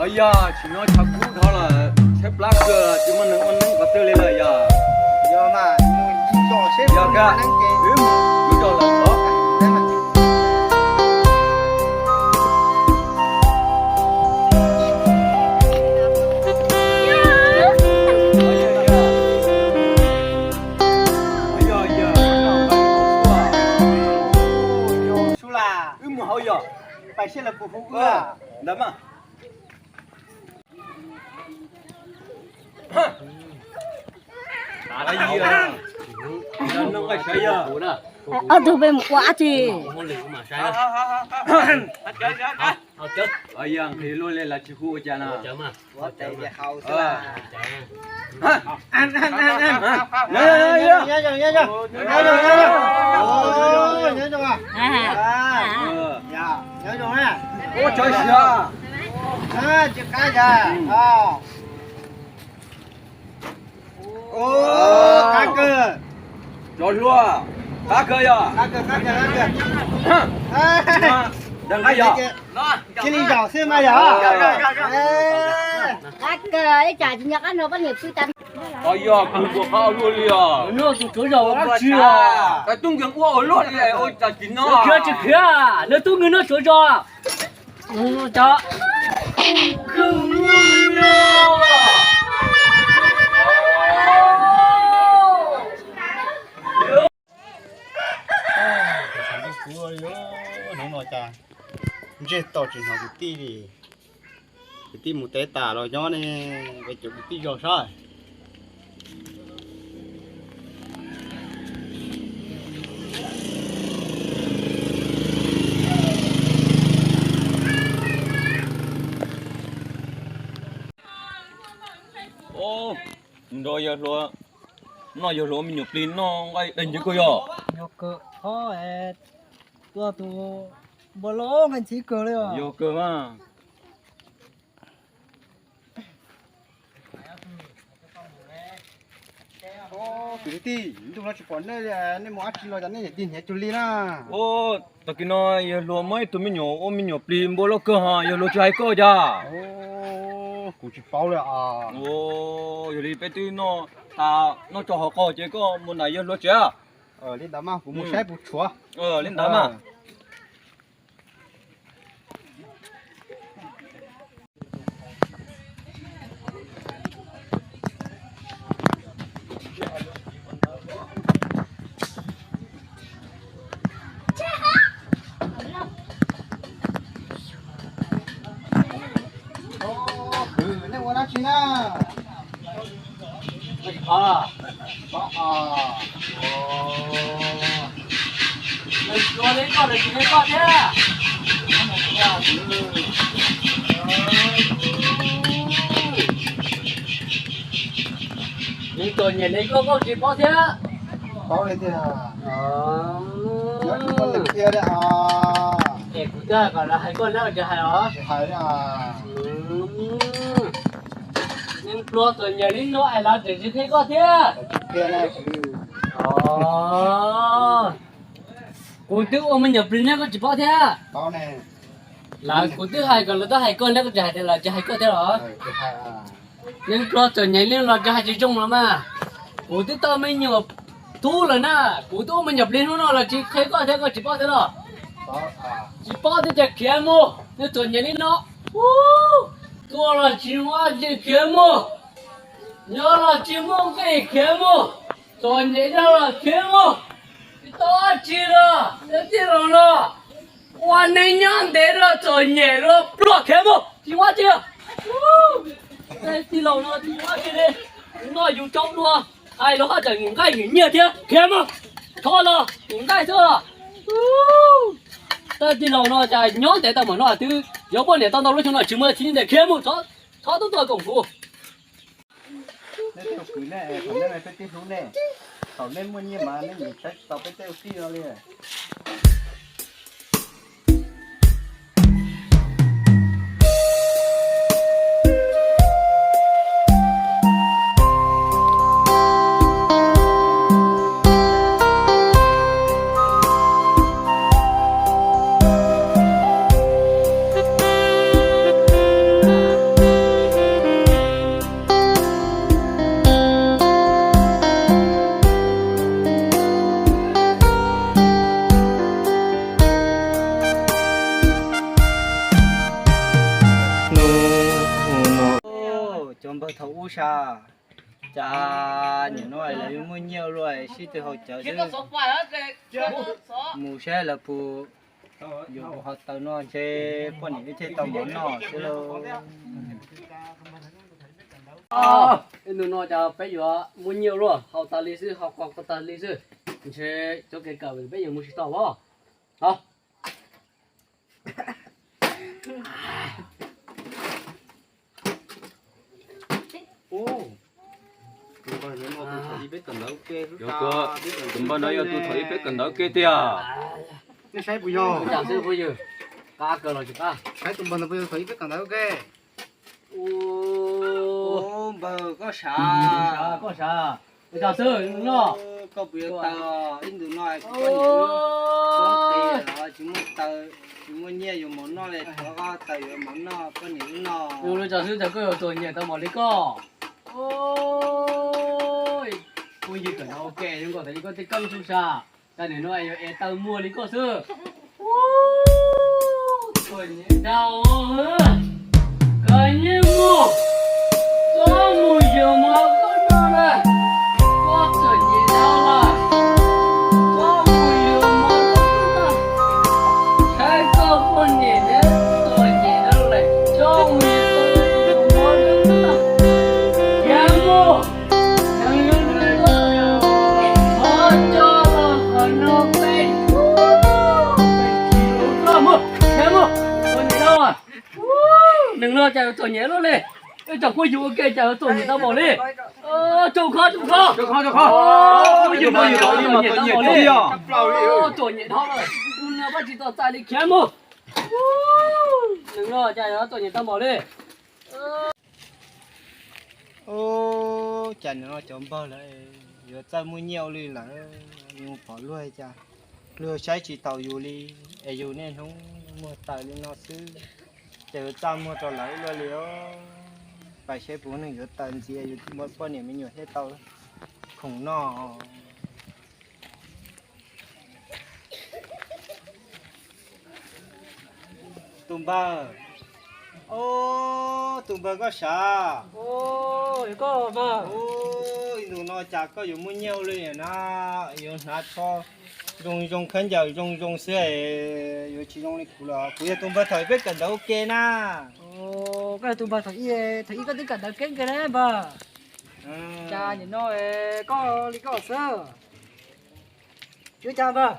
Yog tsis nyob tshav kub dhau lawm, tshaib plab kawg, tsis muaj neeg ua neeb qhov twg li lawm yog. Yog mas, mus zov seb, yog kawg, wb mus zov lawm os. Wb mus hauv yog. Pais seb lawv puas hu wb ntawd mas. Ob tug peb mus ua dab tsi? Nqhis luaj li lawv tsis hu ua cas no. Ua tsaug siab. Qab kawg. Cov hluas, qab kawg yog. Dag nqaij yog. Cia li zaum xwb mas yog. Qab kawg, ib tsam tsis nco qab no poj niam pw tas. Os, yog kuv tus qab ua luaj li os. Nws tub nkeeg ua ua luaj li, ua cas tsis noj. Khiav tsis khiav, nws tub nkeeg noj tsuav zog. Hnub no cas ntsej tau tsis hnov kwv tij li. Kwv tij mus teb tas los nyob ne, es cov kwv tij zog sab. Nrog yawg hluas, noj yawg hluas me nyuam plig noj nqaij dej ncw kawg yog. Yog kawg, tuaj tus npua loj nqaij ntxhiv kawg li os. Yog kawg mas. Kwv tij, ntuj no tsis pom nej, nej mus dab tsi los cas nej niam tig hniav cuag li na? Tag kis no yawg hluas muaj ib tug me nyuam ua me nyuam plig npua loj kawg ho yawg hluas tsis hais koj cas? Kuv tsis paub li. Yog li peb twb noj tas noj tso hauv qhov ces koj mus nram yawg hluas tsev. Li ntawd mas kuv mus saib puas tshuav. Li ntawd mas. Kwv, nej ua dab tsi na? Nws txom nyem li koj, koj tsis paub thiab. Paub li tiag. Nyob tsis muaj neeg qhia li os. Es kuv twb hais kom lawv hais koj neb tsis hais os. Tsis hais li os. Neeg pluag txom nyem li no es lawv tseem tsis qhia koj thiab. Kuv twb ua me nyuam plig neb koj tsis paub thiab. Lawv kuv twb hais kom lawv tau hais koj neb koj tsis hais tias lawv tsis hais koj thiab los? Neeg pluag txom nyem li los tsis hais tsis zoo los mas. Kuv twb tau me nyuam tub lawm na, kuv twb ua me nyuam plig hnub no los tsis qhia koj thiab koj tsis paub thiab los? Tsis paub thiab ces khiav mus, neeg txom nyem li no. Tuaj los tsis muaj dab tsi khiav mus, nyob los tsis muaj nqi khiav mus, txom nyem li no los khiav mus. Tsis tau dab tsi los, tij laus no ua neej nyob ntev los txom nyem los pluag khiav mus tsis muaj dab tsi. Tij laus no tsis muaj dab tsi li, noj yus tsaub dua, hais los haj tseem nqaij nyiaj thiab khiav mus. Thov los nqaij xwb. Tij laus no cas nyob ntev tau mam no twb yuav poj niam tau ntau lub xyoo no tsis muaj txiv ntawm khiav mus, txhob tuaj tuaj koom kuv. Nej tej kwv nej, thaum nej peb twb hlub nej, thaum nej muaj nyiaj mas nej yeej saib tsis tau peb tej kwv tij no li. Thaum ub sas, cas nim no lawv yuav muaj nyiaj ua luaj, sib tw haus cawv xwb. Mus saib lawv puas yuav mus haus taws no ntshe poj niam wb thiaj tau mov noj xwb lauj. Ib ntu no cas peb yuav muaj nyiaj ua luaj, haus tas li xwb, haus qos qos tas li xwb, ntshe cov kev kawm peb yuav mus tsis tau os. Tus npawg no yog tus thaum ib peb kawm ntawv ua ke tiag. Nej saib puas yog? Cas xwb phooj ywg, qab kawg los tsis qab. Saib tus npawg no puas yog thaum ib peb kawm ntawv ua ke. Npawg koj sav, koj sav, cas xwb no. Koj puas yuav taws? Ib ntus no koj niam wb poob qis los tsis muaj taws, tsis muaj nyiaj yuav mov noj li, thov koj taws yuav mov noj koj niam wb noj. Yus li cas xwb cas koj yuav txom nyem tau npaum li koj? Phooj ywg kawm ntawv ua ke zoo nkaus tas li koj tej keeb xwb sas, cas nim no yuav ev taws muag li koj xwb. Txom nyem dhau, koj niag muag, koj mus yuav mov koj noj na, koj txom nyem dhau lawm, koj mus yuav mov koj noj, saib koj poj niam thiab txom nyem dhau lawm, koj mus yuav mov koj noj, niag muag. Neeg no cas yuav txom nyem luaj li, ib tsoom phooj ywg ua ke cas yuav txom nyem tau npaum li. Tsoom kho, tsoom kho, phooj ywg no txom nyem tau npaum li, txom nyem dhau lawm, tus no pab tsis tau txais li khiav mus. Neeg no cas yuav txom nyem tau npaum li. Ub, cas nim no cov npawg lawv yuav txawj muaj nyiaj ua li lawm, yus pom luag cas luag saib tsis taus yus li, es yus niaj hnub muag taws li no xwb, cas yuav txaj muag rau lawv ua luaj li os. Pais saib puas neeg yuav taws ntxiv, yus muaj poj niam me nyuam thiaj tau khoom noj. Tus npawg, ub, tus npawg koj sav, ub, ib ntus no cas koj yuav muaj nyiaj ua luaj li na, yuav hnav tsho zoo zoo, khaub ncaws zoo zoo xwb, yuav tsis zoo li kuv los? Kuv yog tus npawg thaum peb kawm ntawv ua ke na. Koj yog tus npawg thaum ib, thaum ib koj twb kawm ntawv keeb kawg na npawg. Cas nim no koj li koj xwb? Tsis ua cas npawg,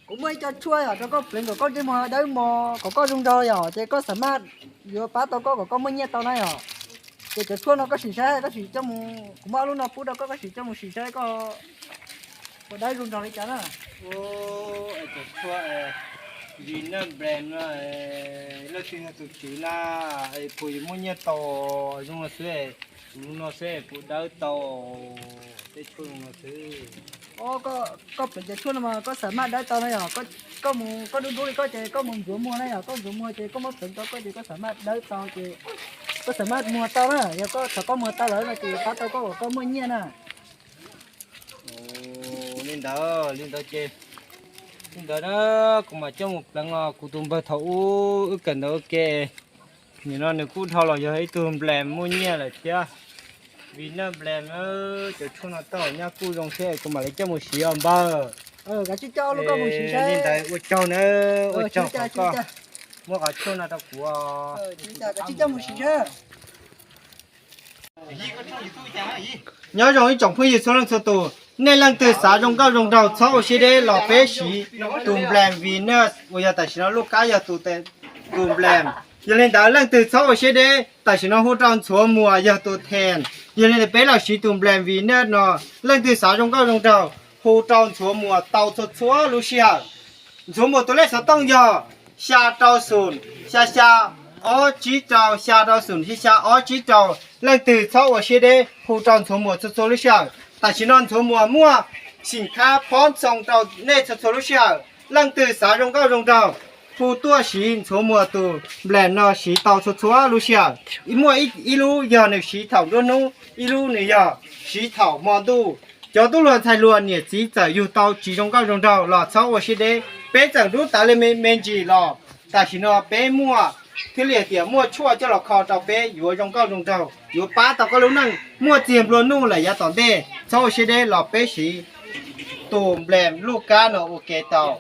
kuv muaj ib co tshuaj yom rau koj pleev kom koj ntsej muag dawb mos kom koj zoo nraug yom, ces koj xam maj yuav pab tau koj kom koj muaj nyiaj tau na yom. Ces cov tshuaj no koj sim saib, koj sim coj mus, kuv muab ob lub no pub rau koj, koj sim coj mus sim saib koj puas dawb zoo nraug li cas na. Cov tshuaj Venus Blend no, leej twg yog tus tswv na, puas yuav muaj nyiaj tau? Zoo no xwb, tus no xwb puas dawb tau? Tej tshuaj zoo no xwb. Koj pleev cov tshuaj no mas koj xam maj dawb tau na yom. Koj mus, koj dub dub li koj ces koj mus ntxuav muag na yom, koj ntxuav muag ces koj muab pleev rau koj ces koj xam maj dawb tau ces koj xam maj muag tau na. Yog koj, thaum koj muag tau lawm no ces pab tau koj kom koj muaj nyiaj na. Li ntawd, li ntawd ces, li ntawd na, kuv mam coj mus pleev os kuv tus npawg thaum ub wb kawm ntawv ua ke. Nim no nws kuj dhau los yog ib tug nplees muaj nyiaj lawm thiab. Venus Blend, cov tshuaj no tau nyab kuj zoo thiab, kuv mam li coj mus siv os npawg. Li ntawd ua tsaug na, ua tsaug koj muab qhov tshuaj no rau kuv. Nyob zoo ib tsoom phooj ywg txhua leej txhua tus, nej leej twg xav zoo nkauj zoo nraug txhob ua siab deb los peb siv tus nplees Venus uas yog tam sim no lub kab yog tus, tus nplees. Yog li ntawd leej twg txhob ua siab deb, tam sim no hu rau ntxhuav muas yog tus then. Yog li ntawd peb los siv tus nplees Venus no, leej twg xav zoo nkauj zoo nraug hu rau ntxhuav muas tau txhua txhua lub sij hawm. Ntxhuav muas tus lej xov tooj yog xya rau xoom xya xya ob tsib rau, xya rau xoom xya xya ob tsib rau. Leej twg txhob ua siab deb hu rau ntxhuav muas txhua txhua lub sij hawm. Tam sim no ntxhuav muas muaj xim khab phob ntxoo rau nej txhua txhua lub sij hawm. Leej twg xav zoo nkauj zoo nraug hu tuaj siv ntxhuav muas tus nplees no siv tau txhua txhua lub sij hawm. Muaj ib lub yog nws siv thaum nruab hnub, ib lub nws yog siv thaum hmo ntuj. Cov tub hluas ntxhais hluas niam txiv txawm yug tau tsis zoo nkauj zoo nraug los txhob ua siab deb, peb txawm rub tawv li me ntsis los tam sim no peb muaj thiaj li hais tias muaj tshuaj coj los kho rau peb yuav zoo nkauj zoo nraug, yuav pab tau koj lub neej muaj txiag nplua nuj lawm yav tom ntej. Txhob ua siab deb los peb siv tus nples luj kab no ua ke tau.